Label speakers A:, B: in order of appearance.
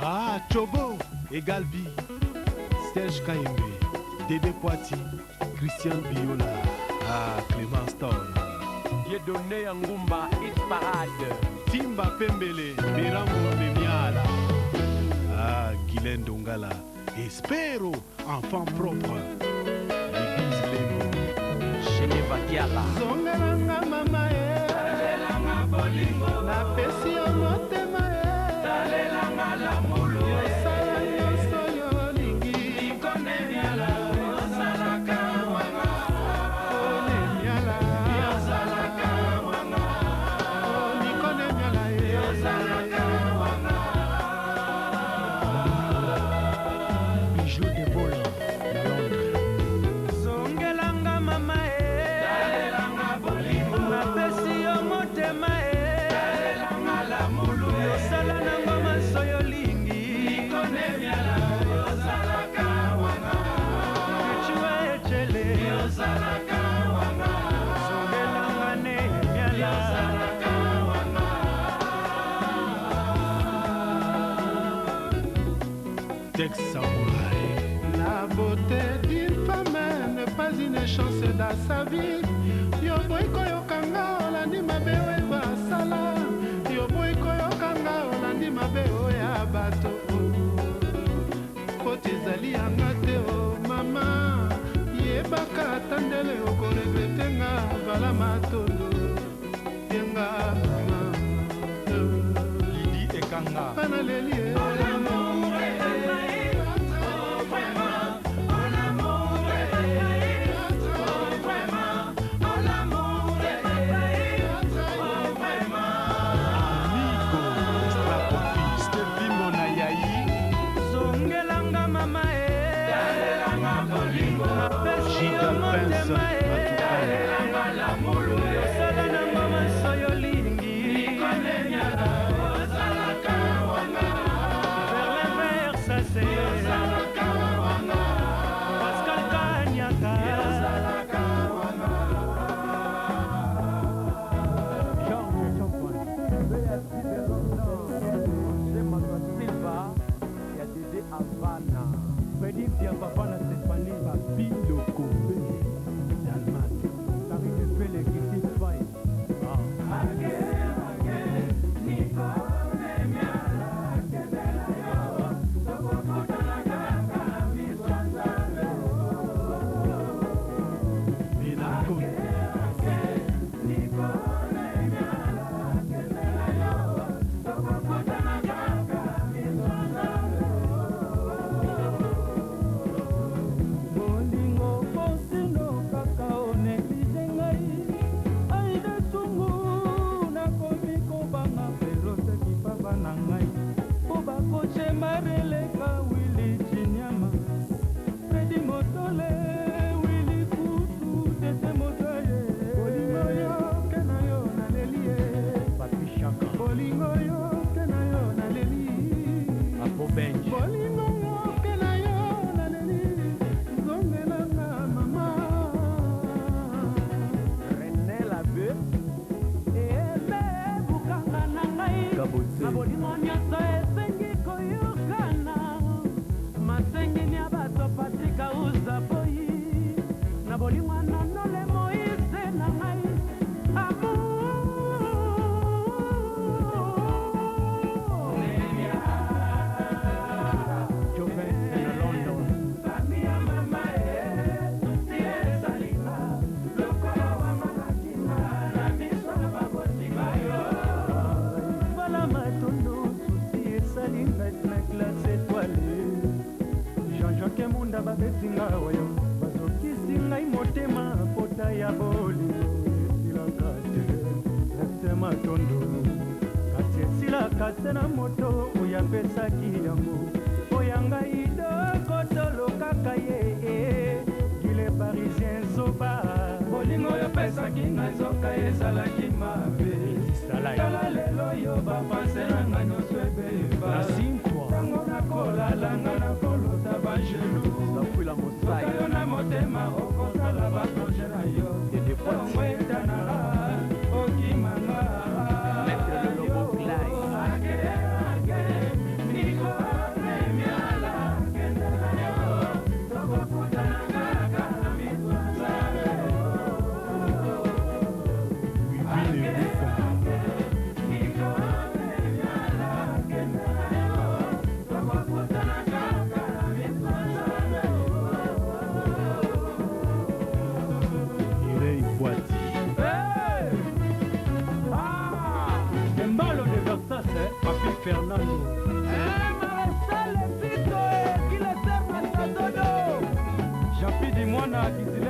A: Ah, Chobo et Galbi, Serge Kayembe, Dédé Poiti, Christian Biola, ah, Clément Stone.
B: Dieudonné Ngumba, Hit Parade.
A: Timba Pembele, Berango Bemiala. Ah, Guylaine Dongala, Espero, enfant propre. Libise Lembo.
B: Geneva Kiala.
C: Zongelanga mama e, napesi yo motema e, yosala nyonso yo olingi. Onemiala. Oh, Nikonemiala e.
B: Bijou de Bola, na Londres.
D: Zongelanga mama e, napesi yo motema e, yosala nango manso yolingi. Echua echele. Zongelanga ne miala.
A: Tex Samouraï.
C: La beauté d'une femme n'est pas une chance dans sa vie. Yo boyi koyokanga, olandi mabe oyo basala. Yo boyi koyokanga, olandi mabe oyo ya bato. Foti ezali yanga te o mama. Yebaka ata ndele okoregrete nga vala matondo. Yenga mama.
E: Lidi Ekanga.
C: Bana leli e.
A: Amigo, Extra Poiti.
E: Stevie Monayayi.
D: Zongelanga mama e, napesi yo
A: Giga Pince,
D: motema e,
A: Matukai.
D: yosala nango manso yolingi. Berlin Versace, Pascal Kanyaka.
B: Georges Chopin. BFC de Londres. José Manuel Silva. Ya Dede Havana.
D: Freddy Diambaba na Stéphanie.
A: Papi Lokombe, d'Allemagne.
D: Paris de Pele, Kitty Fay.
A: Benako.
D: Bolingo posino kaka onéglige ngai, aide sungu nakomi kobanga feroseki papa na ngai mpo bakoche mareleka Wili Chinyama, Fredi Motole, Wili Kutu, Tete Motoye.
C: Bolingo yo ke na yo naleli ye.
B: Papi Chaka.
C: Bolingo yo ke na yo naleli.
B: Apo Benj.
C: Bolingo yo ke na yo naleli. Zongelanga mama.
B: René Labe.
D: Eyembe ebukanga na ngai.
B: Kabose.
D: Na bolingo nyonso esengi koyokana, masengini ya bato Patrik Auza boyi na bolingo nonole Moise na ngai amour.
B: Jovens na London.
D: Vala matondo susi esali ngai na classe étoile. Jean-Jacques Munda babetinga oyo bazokisi ngai motema pota ya bolingo esilaka te reste matondo kasi esilaka se na moto oyo apesaki yango oya ngai dokotolo kaka ye gile parisien zoba. Bolingo oyo opesaki ngai nzoka ezalaki mabe.
B: Salai.
D: Tala lelo yo bapanse na ngai nyonso ebeba.
B: Na Sinkwa.
D: Ntango nakolalanga nakolota bangelu.
B: Zafuila Mosai.
D: Soka yo na motema okosala baproje na yo.
B: Dede Poiti.
D: Ntongo etanaka okimanga.
B: Maître Lolobo Glai.
D: Ake, ake, Nico. Maréchal Zito, Kileser Masadodo.
E: Jean-Pi Dimwana Kiziba.